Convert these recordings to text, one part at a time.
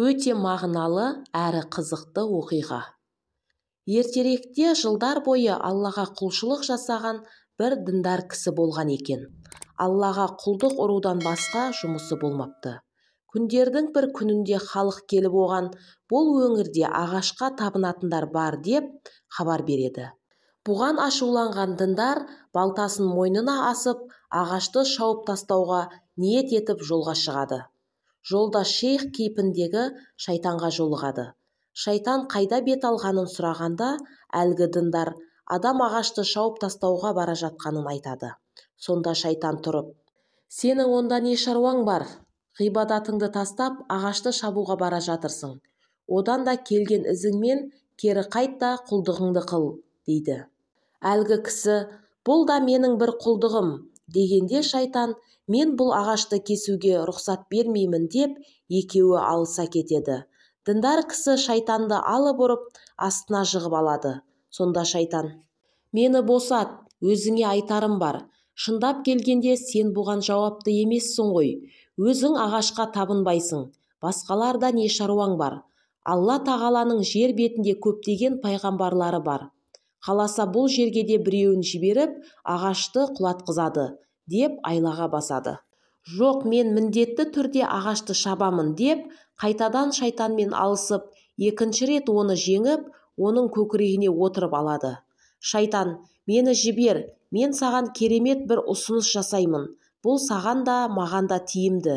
Өте мағыналы әрі қызықты оқиға. Ертеректе жылдар бойы Аллаға құлшылық жасаған бір діндар кісі болған екен. Аллаға құлдық ұрудан басқа жұмысы болмапты. Күндердің бір күнінде халық келіп оған бұл өңірде ағашқа табынатындар бар деп хабар береді. Бұған ашуланған діндар балтасын мойнына асып, ағашты шауып тастауға ниет етіп жолға шығады. Жолда шейх кейпіндегі шайтанға жолығады. Шайтан қайда бет алғанын сұрағанда, әлгі діндар адам ағашты шауып тастауға бара жатқанын айтады. Сонда шайтан тұрып, «Сенің онда не шаруаң бар? Ғибадатыңды тастап, ағашты шабуға бара жатырсың. Одан да келген ізіңмен кері қайт та құлдығыңды қыл», дейді. Әлгі кісі, «Бұл да менің бір құлдығым», дегенде шайтан, «Мен бұл ағашты кесуге рұқсат бермеймін» деп екеуі алыса кетеді. Діндар кісі шайтанды алып ұрып, астына жығып алады. Сонда шайтан, «Мені босат, өзіңе айтарым бар. Шындап келгенде сен бұған жауапты емессің ғой. Өзің ағашқа табынбайсың, басқаларда не шаруаң бар? Алла тағаланың жер бетінде көптеген пайғамбарлары бар. Қаласа бұл жерге де біреуін жіберіп, ағашты құлатқызады», деп айлаға басады. Жоқ, мен міндетті түрде ағашты шабамын деп, қайтадан шайтанмен алысып, екінші рет оны жеңіп, оның көкірегіне отырып алады. Шайтан, мені жібер, мен саған керемет бір ұсыныс жасаймын. Бұл саған да, маған да тиімді,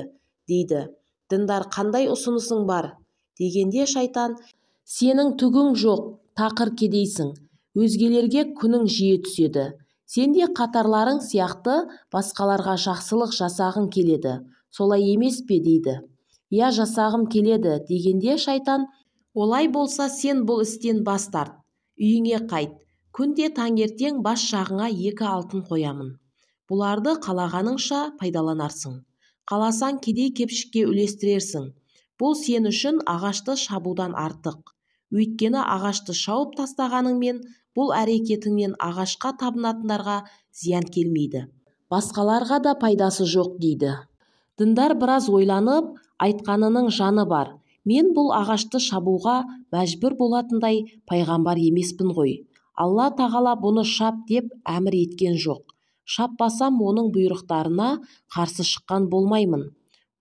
дейді. Діндар, қандай ұсынысың бар? Дегенде шайтан, сенің түгің жоқ, тақыр кедейсің. Өзгелерге күнің жиі түседі. Сен де қатарларың сияқты басқаларға жақсылық жасағың келеді. Солай емес пе, дейді. Я, жасағым келеді, дегенде шайтан, олай болса сен бұл істен бас тарт, үйіңе қайт. Күнде таңертең бас жағыңа 2 алтын қоямын. Бұларды қалағаныңша пайдаланарсың. Қаласаң кедей кепшікке үлестірерсің. Бұл сен үшін ағашты шабудан артық. Өйткені ағашты шауып тастағаныңмен бұл әрекетіңнен ағашқа табынатындарға зиян келмейді. Басқаларға да пайдасы жоқ, дейді. Діндар біраз ойланып, айтқанының жаны бар. Мен бұл ағашты шабуға мәжбүр болатындай пайғамбар емеспін ғой. Алла тағала бұны шап деп әмір еткен жоқ. Шаппасам оның бұйрықтарына қарсы шыққан болмаймын.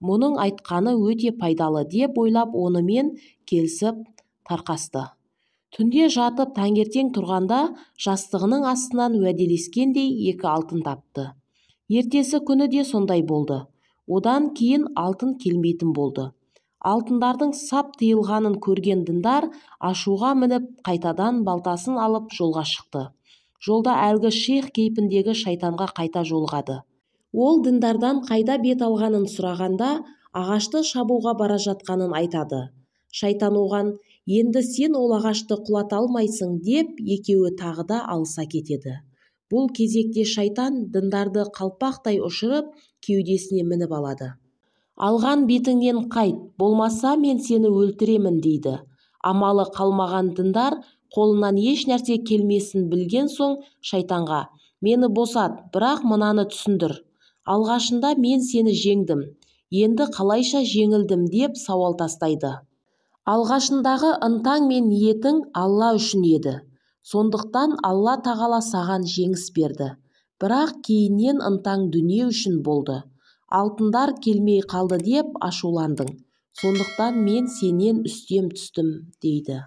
Мұның айтқаны өте пайдалы деп ойлап онымен келісіп тарқасты. Түнде жатып таңертең тұрғанда жастығының астынан уәделескендей 2 алтын тапты. Ертесі күні де сондай болды. Одан кейін алтын келмейтін болды. Алтындардың сап тыйылғанын көрген діндар ашуға мініп қайтадан балтасын алып жолға шықты. Жолда әлгі шейх кейпіндегі шайтанға қайта жолығады. Ол діндардан қайда бет алғанын сұрағанда ағашты шабуға бара жатқанын айтады. Шайтан оған, енді сен ол ағашты құлата алмайсың деп екеуі тағы да алыса кетеді. Бұл кезекте шайтан діндарды қалпақтай ұшырып, кеудесіне мініп алады. Алған бетіңнен қайт, болмаса мен сені өлтіремін, дейді. Амалы қалмаған діндар қолынан еш нәрсе келмесін білген соң шайтанға, мені босат, бірақ мынаны түсіндір. Алғашында мен сені жеңдім, енді қалайша жеңілдім деп сауал тастайды. Алғашындағы ынтаң мен ниетің Алла үшін еді. Сондықтан Алла тағала саған жеңіс берді. Бірақ кейіннен ынтаң дүние үшін болды. Алтындар келмей қалды деп ашуландың. Сондықтан мен сенен үстем түстім, дейді.